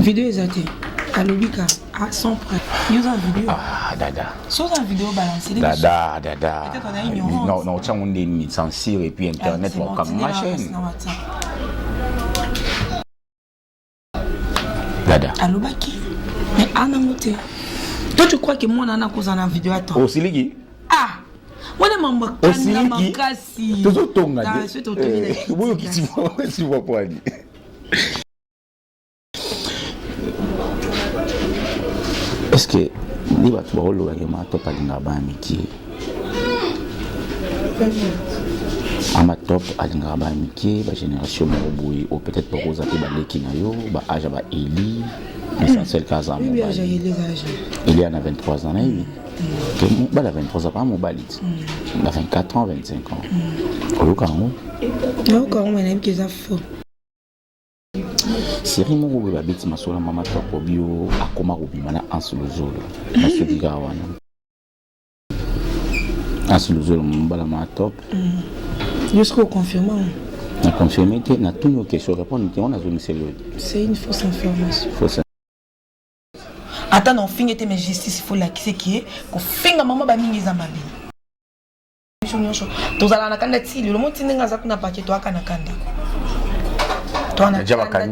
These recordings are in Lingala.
Video eza te. Alobi ka ah, sans preuve. Yo oza video. Ah dada. So oza video balancer. Dada dada. Peut-être on a ignorance. Non non tiango nde nini censure et puis internet ah, bakanga ma chaîne. Dada. Alobaki mais anango te. Toi tu crois que mwana wana akozala na video attends. Osiliki? Ah wana mambo kanda makasi. Tozotonga te. Boyoki ti voix poani. Est-ce que nde bato baolobaka ma top alingaka bana mikie ama top alingaka bana mikie bagénération moko boye o peut-être bakoza mpe baleki na yo baage ya baeli l'essentiel ka aza mobali eli ana 23 ans nayebi mobali ya 23 ans paa mobali ti na 24 ans 25 ans oyoka yango nayoka yango nayebi ke eza faux Série moko boye babeti masolo ya mama top bio akoma kobima na Anse Luzolo na soki kaka wana Anse Luzolo mobala mama top mm. yo soki oconfirme yango na confirme te natuni yo question répondre te wana azongiseli yo c'est une fausse information fausse ata na ofinge te mais justice il faut lakise kie kofinga mama bamingi eza mabe biso nyonso tozalaka na kanda ti lelo moti ndenge aza kuna pake toyaka na kanda tozaka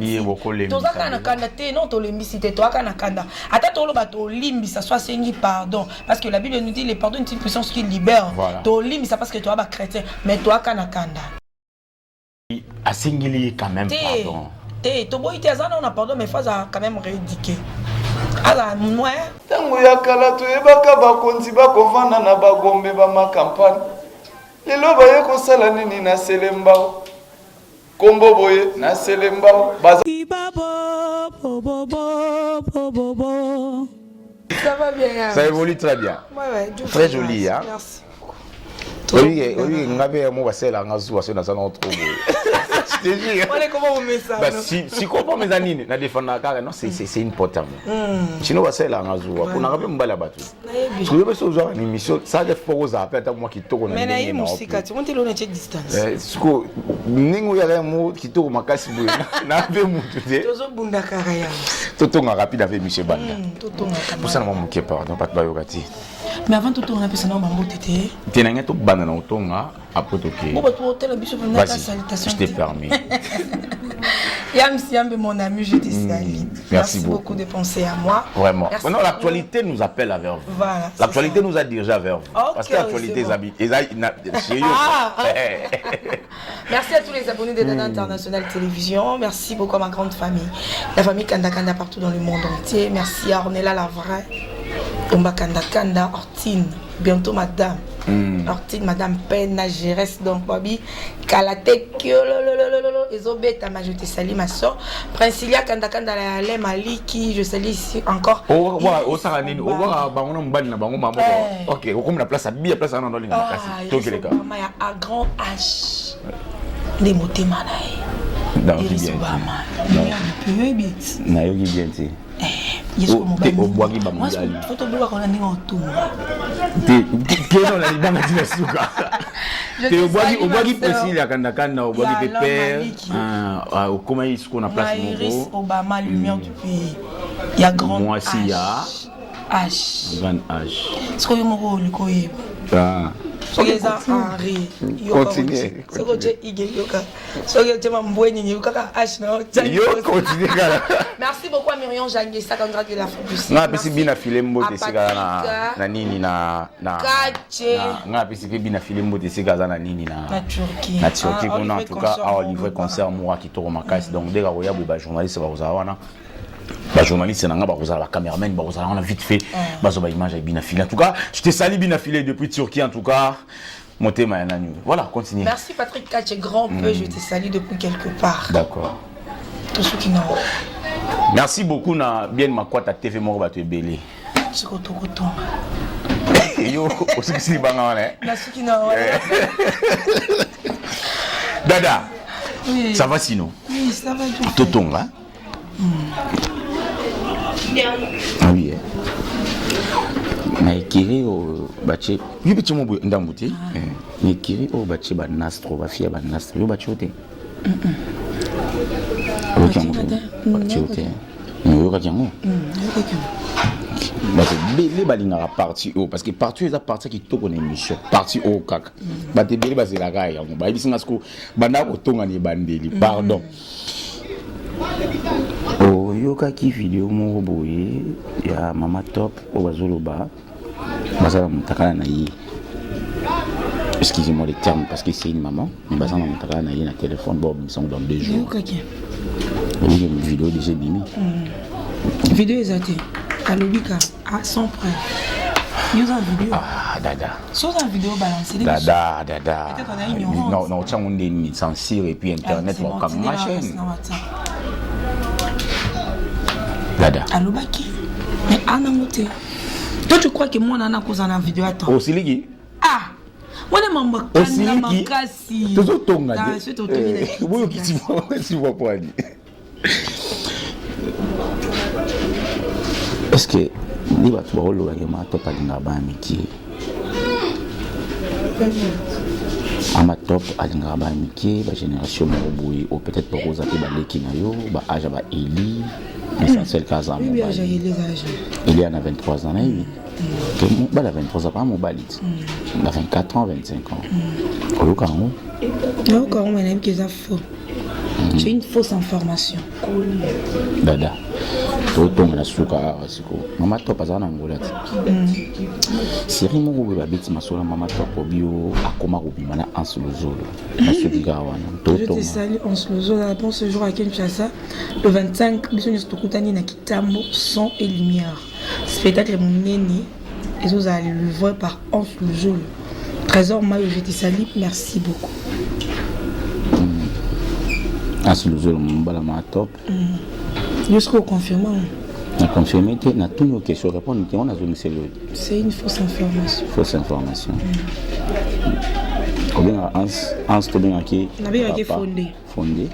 na kanda te non tolembisi te toyaka na kanda ata toloba tolimbisa so asengi pardon parce que la bible nous dit le pardon est une puissance qui libère voilà. tolimbisa parce que toya bachrétien mais toyaka na kanda Asengeli ye quand même pardon. Te toboyi te aza nao na pardon mais faut azala quand même rééduqué. Azala moins. Tango ya kala toyebaka bakonzi bakovanda na ba gombe ba ma campagne lelo baye kosala nini na selembao kombo boye na selembao baza Ça va bien. Ça évolue très bien. Ouais, ouais, très joli, hein. Merci. Oyebi oyebi nga mpe yango basalelaka nga zuwa soki naza nango trop boye. Je te jure. Wale comment on met ça? Bah, si si comment mais nini na défendre kaka non c'est c'est c'est une pote à moi. Mm. Sinon basalelaka nga zuwa pona nga mpe mobali ya bato. Nayebi. Soki mpe soki ozwaka na émission ça def po kozala mpe ata mwa kitoko na Mais ndenge nayebi na yo mosika mpe. ti montelo na tie distance. Eh, siko ndenge oyaka yango kitoko makasi boye na mpe mutu te. Tozobunda kaka yango. Totonga rapide avec monsieur Banda. Totonga. Pusana mwa moke pardon bato bayoka te. Mais avant tout on apesa na bambote te. Te na ngai tobanda na kotonga après toke. Bon bato otela biso mpenza ta salutation. Je te permets. Yam Siambe, mon ami, je te hmm, salue. Merci, merci beaucoup. beaucoup de penser à moi. Vraiment. Merci Maintenant, l'actualité nous appelle vers vous. Voilà. L'actualité nous a dirigé vers vous. Okay, Parce que l'actualité, bon. ah. Merci à tous les abonnés de Dada International Télévision. Merci beaucoup à ma grande famille. La famille Kanda Kanda partout dans le monde entier. Merci à Ornella Lavray, Omba Kanda Kanda, Ortine, bientôt madame. Mm. Ortine, madame Pena, Gérès, donc Bobby, Kalate, Kiolololololo, Ezobeta, je te salue ma soeur. Princilia Kanda Kanda, la Lem Aliki, je salue ici encore. Oh, voilà, osala nini obwaka bango na mobali na bango mama eh. ok okomi na place abia place wana olinga makasi ah, tokeleka mama ya a grand h nde motema na ye nayoki bien te eh, obwaki bamobali tobwaka na ndenge otumba te keno na libanga ti na suka te obwaki priscille ya kandakanda obwaki mpe père ah, ah, okomaki sikoyo na place moko obama lumière du pays ya grand mwasi ya H. Grand H. Sikoyo moko olingi oyeba. Ah. Soki eza Henri. Continue. Soki otie Ige yoka. Soki otie Mambweni yoka kaka H na yo. Continue kaka. Merci beaucoup à Myriam Jangesa Kandra de l'Afrique du Sud. Nga apesi bina file mbote esika na na nini na na Kache. Nga apesi pe bina file mbote esika aza na nini na na Turquie. Na Turquie kuna en tout cas awa livrer concert moko kitoko makasi donc dès koya boye ba journaliste bakozala wana. ba journaliste na nga bakozala ba cameraman bakozala wana vite fait ah. bazwa ba image ya bina file en tout cas je te salue bina file depuis Turquie en tout cas motema ya nani voilà continue merci Patrick Kache grand peu mm. je te salue depuis quelque part d'accord tout ce qui n'a merci beaucoup na bien makwata TV moko bato ebele siko tokotonga yo osukisi libanga wana eh? nasuki na wana eh. dada oui. ça va sinon oui ça va totonga Ah oui, eh. na ekiri oyo batie yo mpe tie mwa boye ndambo te ah. eh, na ekiri oyo batie banastro bafia banastro yo batie yo te oyoki yango batie yo te mais oyoka Oyokaki yango? Nayokaki yango. Bato ebele balingaka parti oyo parce que parti oyo eza parti ya kitoko na émission. Parti oyo kaka bato ebele bazelaka yango. Bayebisi nga siko bandaka kotonga na ebandeli. Pardon, oyokaki video moko boye ya Mama Top oyo bazoloba baza na motakala na ye, excusez-moi le terme parce que c'est une maman, mais baza na motakala na ye na téléphone, bo bisango dans 2 jours? Nayokaki. Oyoki video déjà ebimi? Video eza te, alobi ka sans preuve. Yo oza video? Ah, dada. So oza video, balance. Dada, dada. Peut-être on a ignorance. Non, non, tiango ndeni censure et puis internet bakokanga ma chaîne, dada. Alobaki mais anango te. Toi, tu crois que mwana ana kozala na video? Ata Osiliki. Ah, wana mambo akanda makasi. Tozotonga. Ah, soki totongi na kiti. Boyokiti poani. Est ce que nde bato baolobaki Mama Top alingaka bana mike, Mama Top alingaka bana mike, bagénération moko boye oyo peut-être bakoza mpe baleki na yo, baage ya baeli, l'essentiel ka aza Oui, âge mobali? Eli eza âge. Eli ana 23 ans, nayebi mobali ya 23 ans paa mobali ti na 24 ans, 25 ans. Oyoka yango? Nayoka yango, mais nayebi ke eza faux, c'est une fausse information. Dada, totonga na suka awa sikoyo. Mama Top azala na Ngola ti série moko boye, babeti masolo ya Mama Top, obi o akoma kobima na Anse Luzolo. Nasuki kaka wana. Je te Totonga. salue, Anse Luzolo. Bon séjour à Kinshasa. Le 25, biso nyonso tokutani na Kitambo, son et lumière. Spectacle monene ezozala livré par Anse Luzolo. Trésor Mayo, je te salue, merci beaucoup. Anse Luzolo, mobala Mama Top. Yo soki oconfirme? Na confirme te, natuni yo question, répondre te, wana azongiseli oyo. C'est une fausse information. Fausse information. Obengaka Anse, Anse tobengaki? Nabengaki. Papa. Fondé. Fondé.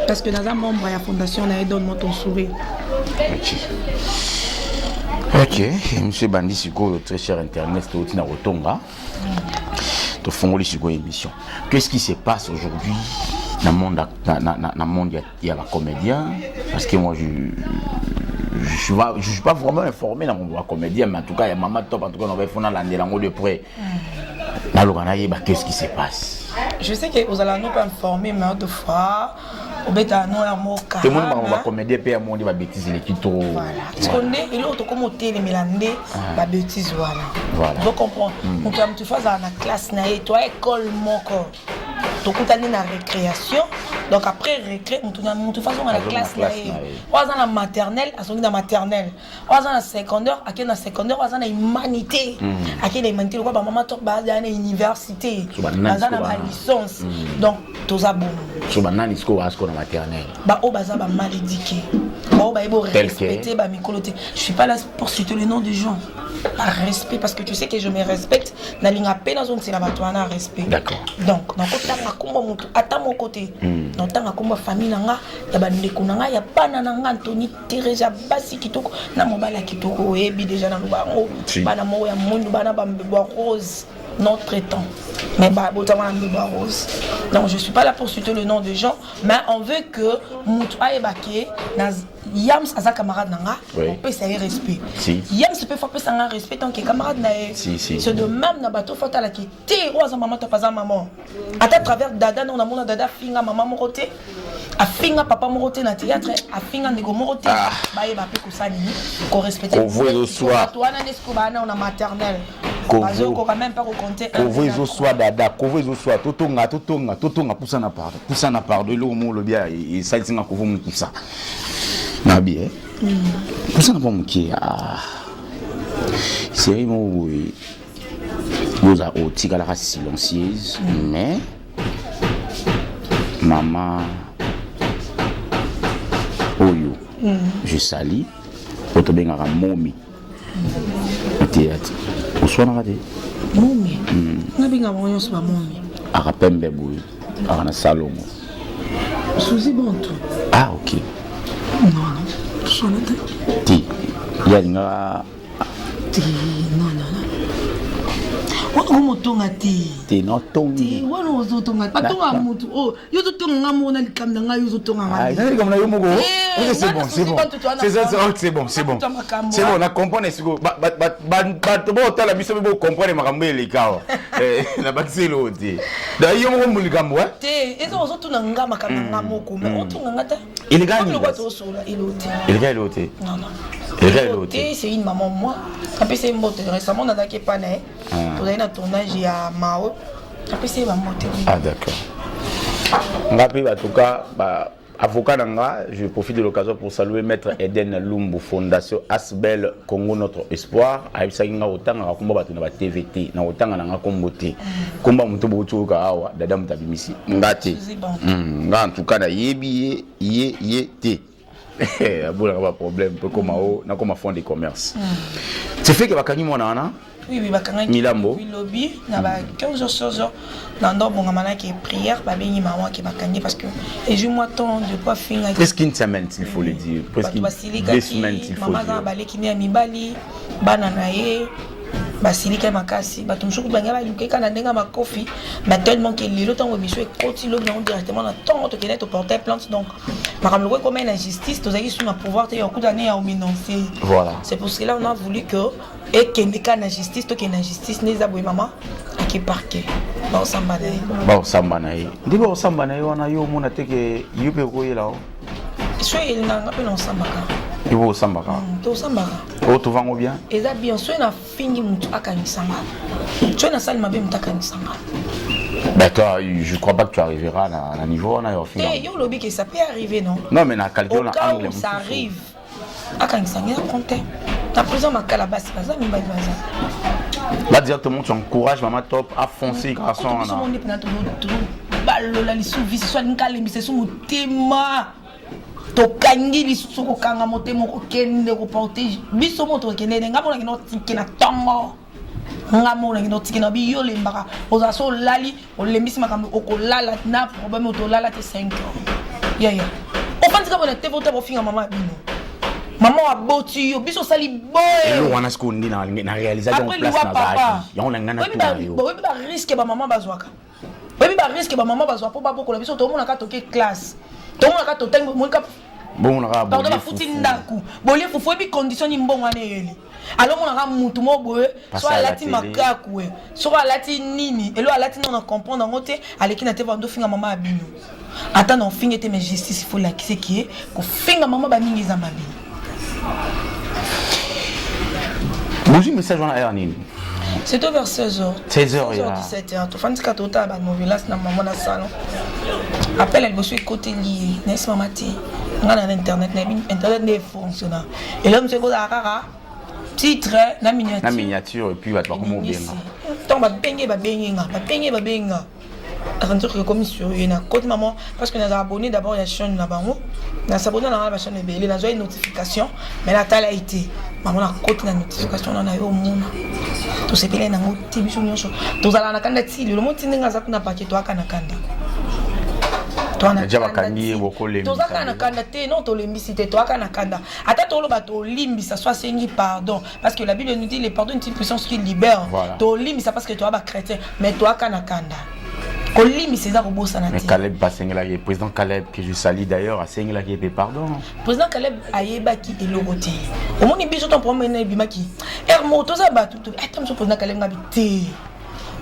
Parce que naza membre ya fondation na ye, Donne-moi ton sourire. Ok, monsieur bandi sikoyo, très cher internet, touti na kotonga, tofongoli sikoyo émission. Qu'est-ce qui se passe aujourd'hui na monde, na monde ya bacomédien? Parce que moi, je suis pas vraiment informé dans mon comédien, mais en tout cas ya Mama Top, en tout cas on va faut nalandela yango de près, naloka nayeba qu'est-ce qui se passe. Je sais que ozala no pas informé, mais autrefois obetaka no ya moka. Tomoni makambo bacomédien mpe ya mondi, babêtise eleki trop. Voilà, parce que nde eloko tokóma otelemela nde babêtise wana. Voilà. Ozo comprendre, moto ya motu fo azala na classe na ye to école moko, tokutani na récréation, donc après récré, motu na motu fo azonga na Azonga na classe na classe ye. na ye. Oyo aza na maternelle azongi na maternelle, oyo aza na secondaire akei na secondaire, oyo aza na humanité akei na humanité, lokola bamama to baza na université, So banani baza na sikoyo balicence. Donc toza bongo. So banani sikoyo baza sikoyo na maternelle? Baoyo baza bamal éduqué, baoyo bayebi Tel que? respecter bamikolo te. Je suis pas là pour citer le nom des gens, par respect, parce que tu sais que je me respecte, nalinga mpe nazongisela bato wana respect. Donc nakotanga nkombo motu ata moko te. Natanga nkombo ya famille na nga, ya bandeko na nga, ya bana na nga, Antony, Thérèse, ya basi kitoko na mobali ya kitoko. Oyebi déjà naloba yango. Si. Bana moko ya mwindu, bana bambebo ya rose, notre temps, mais botama na mbebo ya rose. Donc je suis pas là pour citer le nom de gens, mais on veut que motu ayeba ke na Yams aza camarade na nga. Opesa ye respect. Si. Yams mpe fo apesa nga respect tant que camarade na ye. Si, si. C'est de même na bato, fo atalaki te oyo aza Mama To, aza mama ata travers dada. No, namona dada afinga mama moko te, afinga papa moko te na théâtre, afinga ndeko moko te. Ah. Bayeba mpe kosala nini, korespecte. Kovo ezoswa. Bato wana nde sikoyo baa na maternelle, bazokoka même pas kocompter. Kovo ezoswa, dada, kovo ezoswa. Totonga, totonga, totonga. Pusana, pardon, pusana, pardon. Eloko moko olobi esalisinga kovo mokusa nabi e pusana mpo moke. Ah. Série moko boye boza otikalaka silencieuse, mais mama oyo je sali, oyo tobengaka momi na théâtre, oswanaka te? Momi, nabenga bango nyonso bamomi. Aka pembe boye, aka na salongo. Suzi Bonto. Ah, ok. Non, non, toswana te. Te, ye alingaka Te, non, non, non. Omotonga te. Te natongi. Te wana ozotonga. Batonga mutu oyo. Yo ozotonga nga moko na likambo na ngai yo ozotonga nga. Ah, eza likambo na yo moko. Eh, c'est bon, c'est bon. C'est ça, c'est bon, c'est bon. C'est bon, na comprendre siko. Bato botala biso mpe bocomprendre makambo eleka awa. Eh, na bakisi eloko te. Da yo moko mo likambo, hein? Te, eza ozotuna nga makambo na nga moko, mais otonga nga te. Eleka nini? Eleka eloko te. Non, non. Eleka eloko te. C'est une maman moi. Apesi ye mbote récemment nazalaki epa na ye. Tozali na tournage ya Mao. Apesi ye bambote. Ah d'accord. Nga mpe en tout cas ba avocat na nga, je profite de l'occasion pour saluer maître Eden Lumbu Fondation Asbel Congo notre espoir. Ayebisaki nga kotangaka kombo bato na ba TV te, na kotanga na nga kombo te. Kombo moto bouti oyoka awa, dada moto abimisi nga te. Nga en tout cas nayebi ye ye ye te. Abolaka ba problème mpe koma o nakoma fond de commerce. C'est fait que bakangi mwana wana. Oui, bakangaki Milambo. Lobi na ba 15 h 16 h na ndo bongama na ke prière babengi maman ke bakangi parce que ezwi mwa temps de quoi finga. Presque une semaine, il faut le dire. Presque 2 semaines, il faut mama aza na dire. Baleki ne ya mibali, bana na ye basilika makasi. Bato mosuku bangai baluka eka na ndenge ya makofi, mais tellement ke lelo ntango émission ekoti, lobi nango directement na ntongo tokende toporter plainte. Donc makambo loko ekomai na justice, tozalaki su na pouvoir te ya kokuta ne ya ominonce. Voilà. C'est pour cela on a voulu que ekende ka na justice, tokende na justice. Nde eza boye, mama ake parquet, baosamba na ye. Baosamba na ye nde baosamba na ye wana. Yo omona te ke yo mpe okoyela o? So elinganga mpe na osambaka. Yo mpe osambaka? Tosambaka. Oyo tovango bien. Eza bien. Soki nafingi motu, akangisanga. Soki nasali mabe, motu akangisanga. Ben toi, je crois pas que tu arriveras na niveau wana ya ofinga. Te, yo olobi ke ça peut arriver, non? Non, mais na calcul Au na cas angle où ça mosusu. arrive, akangisanga, eza prend te. Na prison makala, basi baza, mibali baza. Là directement tu encourages Mama Top à foncer garçon Biso wana. monde mpena balola lisusu visi so alingi alembisa esu motema, tokangi lisusu kokanga motema, kokende koporte biso mo tokende nga mona kende otike na ntongo, nga mona kende otike na bi yo olembaka, ozala so olali olembisi makambo, okolala na problème, otolala te 5 heures. Yaya, ofandi kaka na te, ota bofinga mama ya bino, mama aboti yo, biso osali boye. Eloko wana sikoyo nde na réalisaki yango. Après place liwa papa. Nazalaki yango na ngai natuna yo. Oyebi barisque bamama bazwaka, oyebi barisque bamama bazwa mpo babokola biso. Tomonaka toke classe, tomonaka totangi, monika. Bomonaka. Pardon, bafuti ndako, bolie fufu, oyebi condition ni mbongo wana eyeli. Alo omonaka mutu moko boye so Passer à la alati télé. makaku e soko alati nini, elo alati nano na comprendre yango te, aleki na te, bando ofinga mama ya bino. Ata na ofinga te, mais justice il faut lakise kie kofinga mama bamingi eza mabe. Bozwi message wana heure nini? C'était vers 16h. 16h, 16h, ya. 17h. Tofandi kaka, totala banovelas na mama na salon. Appel ya liboso ekoteli ye, nayesi mama te, ngai na internet, nayebi internet nde efonctionna. Elo mosu ekozala kaka titre na Na miniature. Miniature, et puis bato bakoma obenga. Ntango babenge, babengi nga, babenge, babengi nga, aventure ekomi sérieux. Na koti mama parce que naza abonné d'abord ya chaîne na bango, nasabonné na nga na bachaîne ebele, nazwa ye notification mais natala ye te. Mama, na koti na notification na na yo, omona tosepelai nango te. Biso nyonso tozalaka na kanda ti lelo. Moti ndenge aza kuna pake, toaka na kanda. Deja bakangi ye, bokolembisa. Tozaka na kanda te, non, tolembisi te, toaka na kanda. Ata toloba tolimbisa, so asengi pardon, parce que la Bible nous dit: le pardon est une puissance qui libère. Voilà. Tolimbisa parce que toa bachrétien, mais toaka na kanda. Kolimbisa eza kobosana Mais te. Caleb basengelaki, président Caleb que je salue d'ailleurs, asengelaki ye mpe pardon. Président Caleb ayebaki eloko te. Omoni biso to problème ena ebimaki ere moko, toza bato ata moso président Caleb ngabi te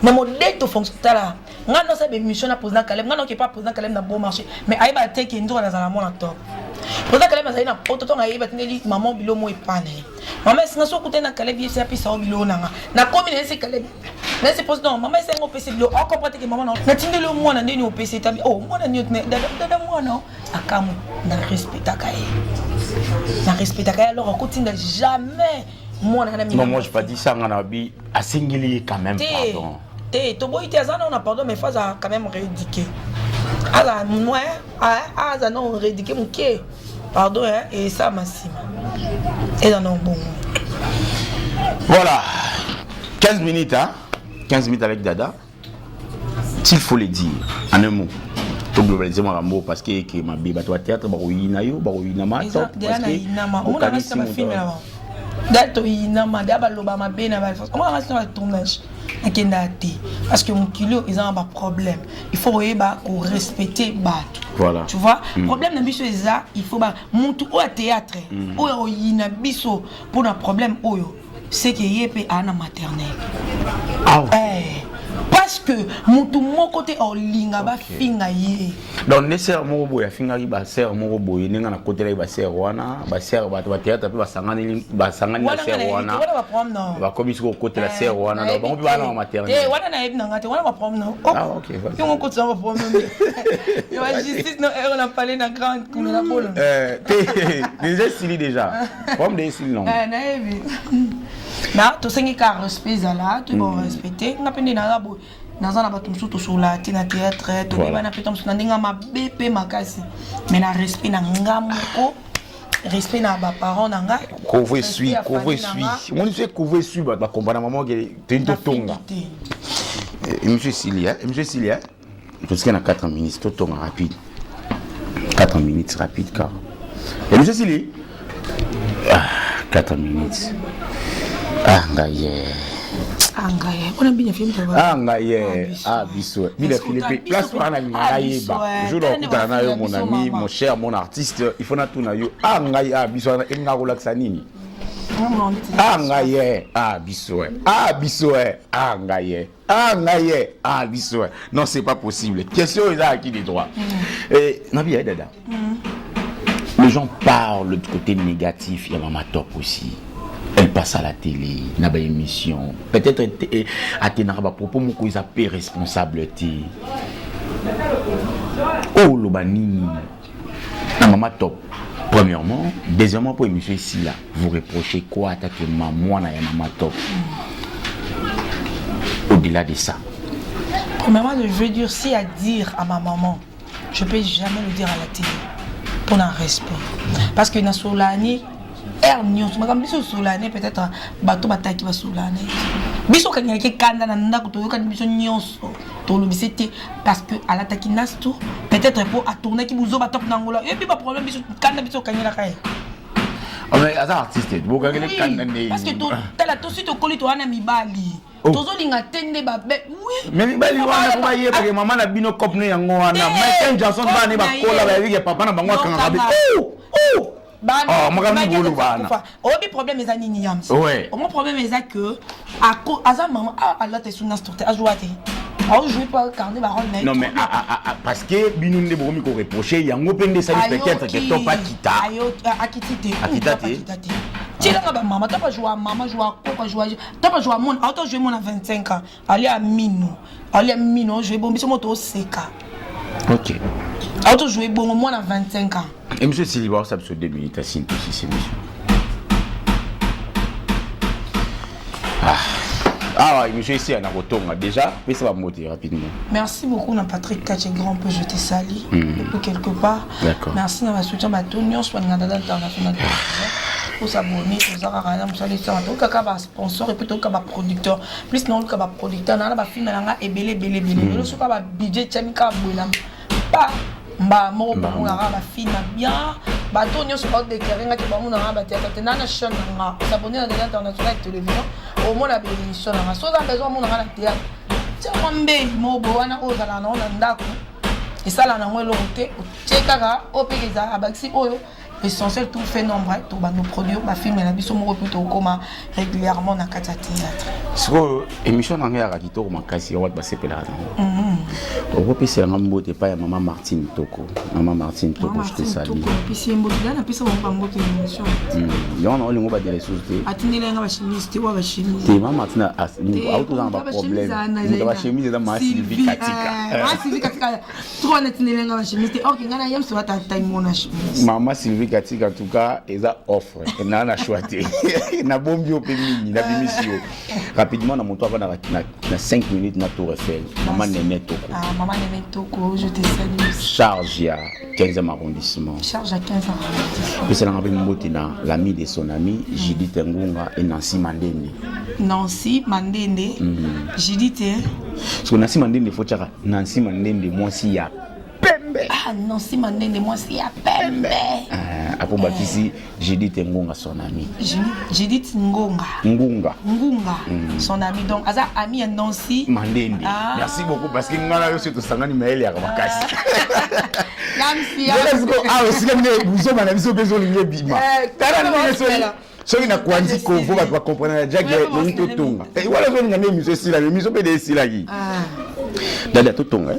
na modèle tofonction. Tala, ngai nasala bémission na président Caleb, ngai naoke pa président Caleb na bon marché, mais ayeba te ke nzoka nazala mwana top. Président Caleb azali na poto, ntongo ayeba tindeli mama bilo mo epa na ye. Mama esinga so okutani na Caleb, yebisa apesa yo bilo nanga. Nakomi na yesi Caleb, nayesi président, mama esenga opesi bilo, ocomprendre te ke mama na natindeli yo mwana ndeni opesi etabi oh mwana nini dada dada mwana akamu. Na respectaka ye, na respectaka ye, alors akotinda jamais mwana na. Non, moi j'ai pas dit ça. Nga na bi asengeli ye quand même Te. pardon. Te, toboyi te, aza nano na pardon, mais faut aza quand même rééduqué, aza moins, aza nano rééduqué moke. Pardon esama nsima, eza nano bongo. Voilà, 15 minutes, hein, 15 minutes avec Dada. S'il faut le dire en un mot, toglobaliser makambo parce que eke mabe, bato ya théâtre bakoyina yo, bakoyina ma Eza top deya parce na que yinama, omonaka okanisi sina bafilme moto na bango da toyinama, da baloba mabe na omona sina batournage. Nakendaka te parce que mokili oyo eza na baproblème, il faut koyeba korespecte bato. Voilà. Tu vois, problème na biso eza, il faut ba mutu oyo ya théâtre oyo oyina biso mpona problème oyo, c'est que ye mpe aa na maternelle. Ah. Eh, parce que mutu moko te olinga bafinga ye. Donc nde sœur moko boye afingaki basœur moko boye, ndenge nakotelaki basœur wana, basœur, bato bathéâtre mpe basangani, basangani na Wana sœur nga nayebi te, wana. Wana baproblème na Bakomi sikoyo kokotela sœur wana, donc bango mpe bana na maternelle. Te, wana nayebi na nga te, wana baproblème na. Ah, ok, vas-y. Yongo kotisa baproblème ya bajustice no ere na pale na grande kuna na bolo. Te, déjà esili, déjà problème de esili nango. Eh, nayebi na tosengi kaka respect ezala, toyeba korespecte. Nga mpe nde naza boye, naza na bato mosusu tosololaka te na théâtre, toyebana mpe ta mosusu na ndenge ya mabe mpe makasi, mais na respect na nga moko, respect na baparent na nga. Kovo respect esui ya kovo famille na esui nga. Omoni so kovo esui, bato bakompana mama ke toyini totonga. Nafingi te. Émission esili, émission esili, tosika na 4 minutes, totonga rapide, 4 minutes rapide car émission esili. Ah, 4 minutes, ah ngai ye. Ah, ngai mpona bina film. Ah ngai ye, ah biso bina Philippe, place wana nalinga nayeba jour nakokutana na yo, mon ami, mon cher, mon artiste, il faut natuna yo: ah ngai, ah biso wana elinga kolakisa nini? Ah ngai ye, ah biso e, ah biso e, ah ngai ye, ah ngai ye, ah biso e. Non, c'est pas possible. Question eza acquis des droits. Et nabi ya dada, les gens parlent du côté négatif ya Mama Top aussi. Elle passe à la télé na ba émission, peut-être atenaka bapropos moko eza pe responsable te. Oyo oloba nini na Mama Top, premièrement? Deuxièmement, pour émission ici là, vous reprochez quoi atake ma mwana ya Mama Top, au-delà de ça? Premièrement, je veux dire, si à dire à ma maman, je peux jamais le dire à la télé pour un respect, parce que na solani aire nyonso makambo biso solane, peut-être bato bataki basolane, biso okangaki kanda na ndako, toyokani biso nyonso, tolobisi te parce que alataki nasto, peut-être po atournaki buzoba top na ngola, oyebi baproblème biso kanda biso okangelaka ye. Oh, mais aza artiste, bokangeli kanda nde. Parce que tala, tosi tokoli, toza na mibali. Oh. Tozolinga te nde babe, oui. Mais mibali wana po bayebake mama na bino cope ne yango wana. Te, Michael Jackson, cope bana ne na bakola ye. bayebike papa na bango akangaka be. Yokanga. Oh, oh. Oh, makambo Michael bolo Jackson bana. akufa. Oyebi problème eza nini, Yams? Ouais. Omo problème eza que aza mama, alata esu na te, azwa te, aojoue mpo acarne barole na ye. Non mais trop bien. ah, ah, ah, parce que bino nde bokomi koreproche yango mpe nde esali peut-être ke Top akita. Akiti te. Akita Top te? Akita te. Tielanga bamama, top ajoua mama, ajoua koko, ajoua top, ajoua mona, auto joue mona 25 ans, alia mino, alia mino, ajoue bongo, biso moto oseka. Auto joue bongo mwana 25 ans. Émission esili, baosa biso 2 minutes asini tosisi émission. Ah, awa émission esi ya na kotonga déjà, pesa bambote rapidement. Merci beaucoup na Patrick Kache, grand peu, je te salue depuis quelque part. Merci na basoutien bato nyonso balinga Dada International Télévision. Osabonner, toza kaka na mosala esanga, tokaka basponsor et puis toyoka baproducteur plus, naoluka baproducteur naa na bafilme na nga ebele ebele ebele. Lelo soki babudget etiami kaka boye na pa mbaa moko, bamonaka bafilme bien. Bato nyonso baodeklare nga te, bamonaka bateatre te naa na chaîne na nga. Osabonner na Dada International Télévision, omona baémission na nga. So oza besoin omonaka na théâtre, tia mwa mbeli moko boye wana oyo ozalaka nango na ndako, esala nango eloko te, otie kaka oyo mpe ezalaka bakisi oyo. Essentiel, tout fait nombre, tobanda produire bafilme na biso moko, mpe tokóma régulièrement na kati ya théâtre. Sikoyo émission na ngai yaka kitoko makasi, wato basepelaka nango. Okopesela mbote epai ya Mama Martine Toko. Mama Martine Toko, je te salue. Napesi ye mbote, napesa bango bambote na émission. Yango na olingo badela lisusu te. Atindeli nga bachemise te, wa bachemise. Te, Mama Martine autoza na baproblème, moto ya bachemise eza Mama Sylvie Katika. Mama Sylvie Katika trop, natindeli nga bachemise te. Ok, nga na ye mosu atata mona chemise. Mama Sylvie Katika, en tout cas eza offre naa na choix te, nabombi yo mpe mingi, nabimisi yo rapidement na moto avanda na 5 minutes na Tour Eiffel, Mama Nene Toko. Ah, Mama Nene Toko, je te salue aussi. Charge ya 15e arrondissement. Charge à 15 arrondissement. Pesalanga mpe mbote na l'ami de son ami, Judith Ngunga et Nancy Mandende. Nancy Mandende, Judith. Parce que Nancy Mandende, faut tiaka Nancy Mandende mwasi ya pembe. Ah, Nancy Mandende mwasi ya pembe. Apo bakisi Judith Ngunga son ami. Judith Ngonga. Ngunga. Ngunga son ami donc aza ami ya Nancy. Mandende. Ah. Merci beaucoup parce que ngana yo surtout sangani mayele ya makasi. Namsi. Let's go. Ah esika nde buzoma na biso pe ezolinga ebima. Eh, Tala ndenge soki tala. soki na kwanzi kovo bato bakomprendre na jack longi totonga. Eh, wana ozolinga nde émission esila mais émission mpe de esilaki. Ah. Dada totonga.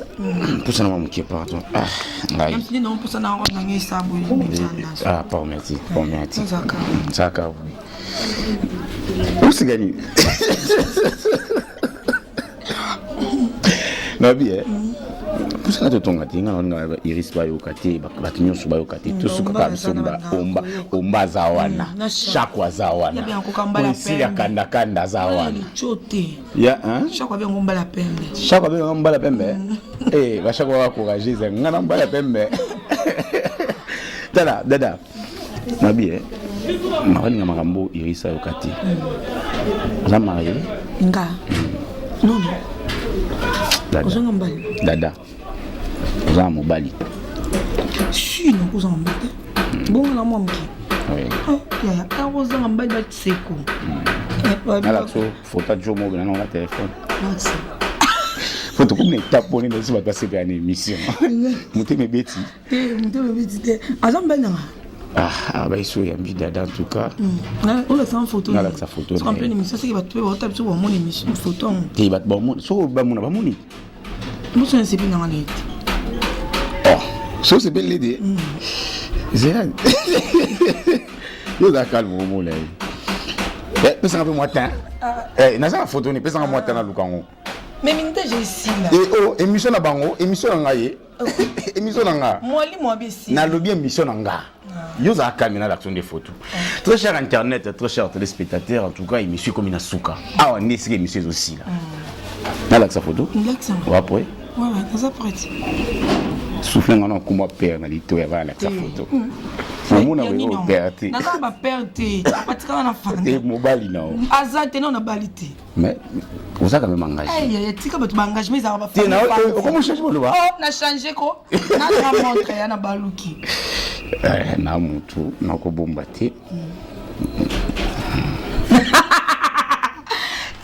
Pusana mwa moke pardon. Ah ngai. Namsi nde naopusana yango ndenge esabu mitanda. Ah pardon merci. Pardon merci. Nzaka. Nzaka oui. Osika nini? Nabi eh. Pusana totonga te nga nalinga ba Iris bayoka te bato nyonso bayoka te tosukaka biso Omba mba aza na omba koyoka. omba aza wana na Shako. shako aza wana Ya biango mbala Priscilla pembe. kandakanda aza wana Licho te. ya hein Shako abengo mbala pembe. shako abengaka mbala pembe eh bashako baka courageuse nga na mbala pembe tala dada nabi eh nakolinga makambo Iris ayoka te oza marié Nga. Non non. dada Ozonga mbali. dada oza na mobali Si nakozanga mbali te. Bongo na mwa moke. Oui. Ah, yaya, akozanga mbali baseko. Nalakisa foto ya jo moko nana na telefone Lakisa. fo tokomi na etape poni na biso bato basepela na émission motema ebeti Te, motema ebeti te. Aza mbali nanga. ah baiso oyambi dada en tout cas Olakisa photo. Nalakisa photo Soki na en ye. pleine émission, soki bato mpe baota biso bamoni émission photo yango. te bato bamoni soki bamona bamoni Moso nasepi nanga na ye te. oh so osepeli te zela yo oza calme omona ye pesanga mpe mwa tin naza na photo ni pesanga mwa tin naluka yango Mais minute j'ai esila. oh émission na bango émission na ngai ye émission na nga Mwalimu abi esila. nalobi émission na nga yo ozala calme na l'action des photos. Très cher internet, très cher téléspectateur, en tout cas émission ekomi na suka awa nde esika émission ezosila. Nalakisa photo. Nalakisa. Après Ouais, naza prête. Souffle nga na okoma pere na lito ya balakisa photo omona Ya nini oyo yango? pere te. Naza na bapere te. Batikala na te fanda. mobali na yo. Aza te, nao nabali te. Mais oza quand même engagé. Ay, yaya, tika bato baengagement ezalaka te na bafamille. okomo change maloba. Oh, na change ko. Nana montre ya na baluki. Eh, na mutu nakobomba te.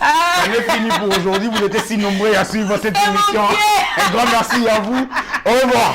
C'en est fini pour aujourd'hui. Vous étiez si nombreux à suivre cette émission. Un grand merci à vous. Au revoir.